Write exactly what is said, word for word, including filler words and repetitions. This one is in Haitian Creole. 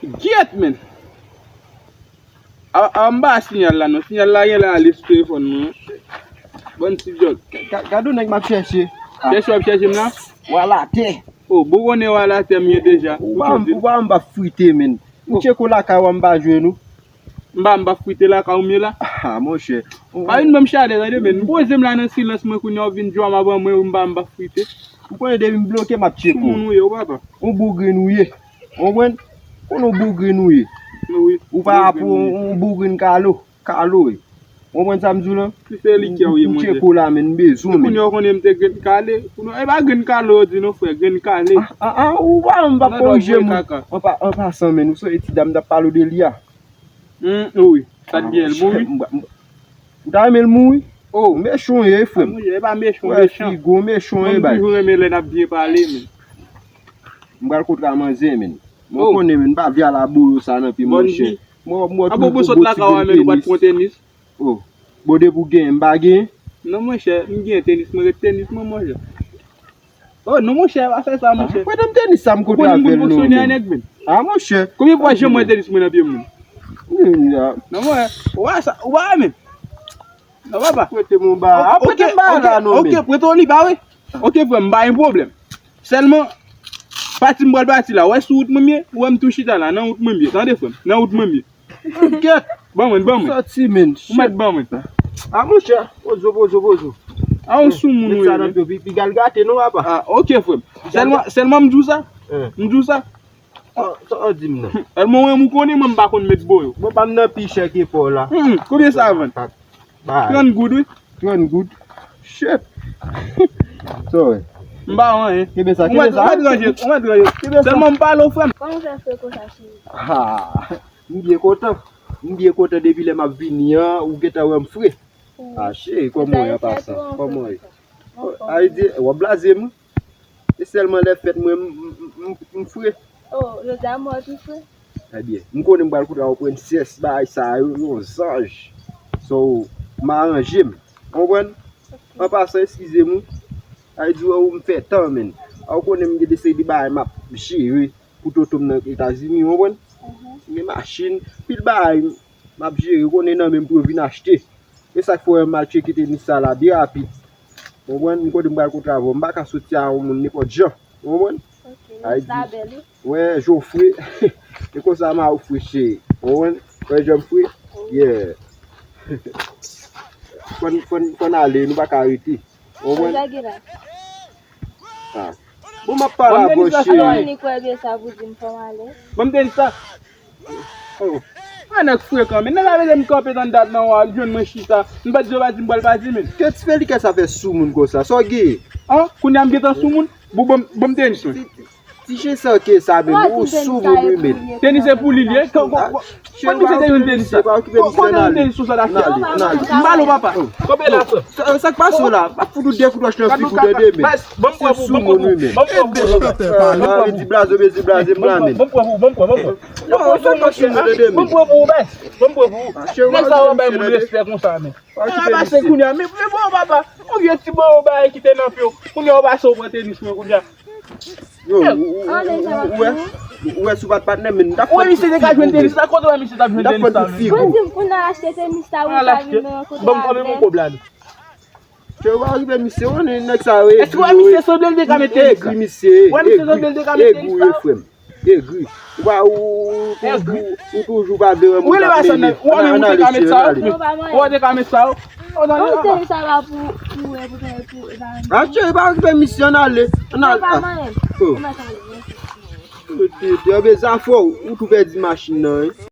Gyèt, men! A, a, m pa sinyal la, non. Sinyal la genlè ale sou telefòn mwen. Bann ti djòl. Ka- ka- Gade yon nèg m ap chèche. Chèche w ap chèche m la? Wala tè. Oh, bon konnen wala tè m ye deja. Ou pa, ou pa m pa frite, men. M tcheke w lakay ou a, m pa jwenn ou. M pa, m pa frite lakay ou m ye la? Ah, monchè. Pa vin ban m chalè, tande, men. M poze m la nan silans mwen, kounye a w vin djòm avan mwen, ou m pa, m pa frite. Ou konnen depi m bloke, m ap tcheke w. Soumoun ou ye, wi, papa. Yon bougrin ou ye. Ou konprann? Konn yon bougrin ou ye. Wi. Ou pa pou yon bougrin kalo. Kalo, wi. Ou konprann sa m di w lan? Ki se li ki a w ye, monchè. M tcheke w la, men, m bezwen w, men. Kounye a w konnen m te grenn kale. Kounye a, e pa grenn kale w di non, frè, grenn kale. Ah, ah, ah, ou pa, m pa korije m. An pa, an pasan, men, ou sonje ti dam m t ap pale w de li a? Hmm, wi. Sa t byen, l mouri? Ou ta renmen l mouri? Oh. Mechan w ye, frè m. Monchè, e pa mechan, mechan. Figo, mechan w ye, bay. Mwen toujou renmen lè n ap byen pale, men. M pral kontra manzè, men. Mwen konnen, men, m pa vle al a boyo sa nan pye, monchè. Mwen, mwen, a bobo sot lakay ou a, men, ou pa t pran tenis. Oh. Bon, depi w genyen, m pa genyen? Non, monchè, m gen tenis, mwen ret tenis mwen, monchè. Oh, non, monchè, pa fè sa, monchè. Prete m tenis sa m kontre avè l, non, men. Ah, monchè. Konbyen fwa jan mwen tenis mwen nan pye moun? Non, mwen, ou pa sa, ou pa men. Non, papa. Prete m yon ba. Ah, prete m ba la, non, men. Ok, prete w li ba, wi. Ok, frè m, pa gen pwoblèm. Sèlman, pati m pral pati la, ou wè sou wout mwen m ye, ou wè m tou chita la, nan wout mwen m ye, tande, frè m, nan wout mwen m ye. Gèt! Ban mwen, ban mwen. Sòti, men. Ou mèt ban mwen. Ah, monchè, pozo, pozo, pozo. A yon soumoun ou ye, men. Pi, piga l gate, non, papa. Ah, ok, frè m. Sèlman, sèlman m di w sa. M di w sa. Sa w di m nan? Sèlman, mwen, ou konnen, mwen, m pa konn met boyo. Mwen pa m nan pi chè ke pa w la. Hmm, konbyen sa vann? Trant goud, wi. Trant goud. Shit. Sa w wè? M pa wè anyen. Kenbe sa, kenbe sa. Ou mèt ranje, ou mèt ranje. Kenbe sa. Sèlman m pale w, frè m. Kòman w fè fre konsa, cheri? Ah, m byen kontan. M byen kontan depi lè m ap vini an, ou gentan wè m fre. Ah, cheri, kòman w ye an pasan? Kòman w ye? Ay di, w ap blaze m, wi. E sèlman lè fèt mwen, m, m, m, m fre. Oh, jodi a mwen pi fre. Ebyen, m konnen m pral kontre yon prensès, bagay sa yo, yon zanj. So, m aranje m. Konprann? An pasan, eskize m, wi. Ay di, w m fè tan, men. A, ou konnen m gen de seri de bagay m ap jere pou toto m nan Etazini, konprann? M gen machin, pil bagay m ap jere, ou konnen nan men m pou yo vin achte. E sa k fè w wè m al tcheke tenis sa la byen rapid. Konprann? M konnen m pral kontre avè w. M pa ka soti a yon moun nenpòt jan. Konprann? Ok, sa bèl, wi. Wè, jan w fre. E konsa m a ou fre, cheri. Konprann? Wè jan m fre? Yeah. Fò n, fò n, fò n ale, nou pa ka rete. Konprann? Lage la. Ah. Bon, m ap pale avè w, cheri. Ban m tenis la, cheri. Ni kwè byen sa pou di m fò m ale. Ban m tenis la. Oh. A nèg frekan, men nèg la mete m kanpe tann dat nan w a jwenn mwen chita. M pa t di yo pa di m pral pati, men. Ke ti fè li kè sa fè soumoun konsa? Sa w gen? An, kounye a m gentan soumoun? Bon, ban m, ban m tenis mwen. Ti chen sa ke sa, men, ou soumoun, wi, men. Tenis se pou li, li ye. Kon, kon, kon, kon misye te jwenn tenis sa? Kon, kon jwenn tenis sou sa l achte? M pale w, papa. Kanpe la, frè. Sa, sa k pase w la? M ap fout ou de kout wòch nan figi w, tande, men. Ban m pran pou, ban m pran pou, ban m pran pou. Di blaze, di blaze, m la, men. Ban m pran pou, ban m pran, ban m pran. Non, sa k pase w, tande, men. Ban m pran pou ou, baz. Ban m pran pou ou. Nèg sa yo bay moun respè konsa, men. Sa pase kounye a, men, men bon, papa, yon vye ti boyo bagay ki te nan pye w. Kounye a w pase w pran tenis mwen kounye a. Yo, ou, ou, ou, ou wè, ou wè si w pa t patnè, men, m t ap fè l pou figi w, men. Ou wè misye te ka jwenn tenis la, kote w wè misye t ap jwenn tenis la, men? Ou di m pou n al achte tenis la, wi, sa vin nan yon kote avè. Ban m, ban m yon kob la, non. Ke w pa rive misye, w konnen nèg sa yo egri, yo egri, misye egri, egri, wi, frè m. Egri. Ou pa, ou, ou, ou, ou toujou pa vle wè moun k ap mennen. Ann ale, cheri, ann ale. Ou pa manyen. Ou pa manyen. Ou pa manyen. Ou pa manyen. Achte, pa okipe misye, ann ale. Ann ale. Ou pa manyen. Ou mèt ale. Yo, yo, yo, bezafè w, ou tou pèdi machin nan, wi.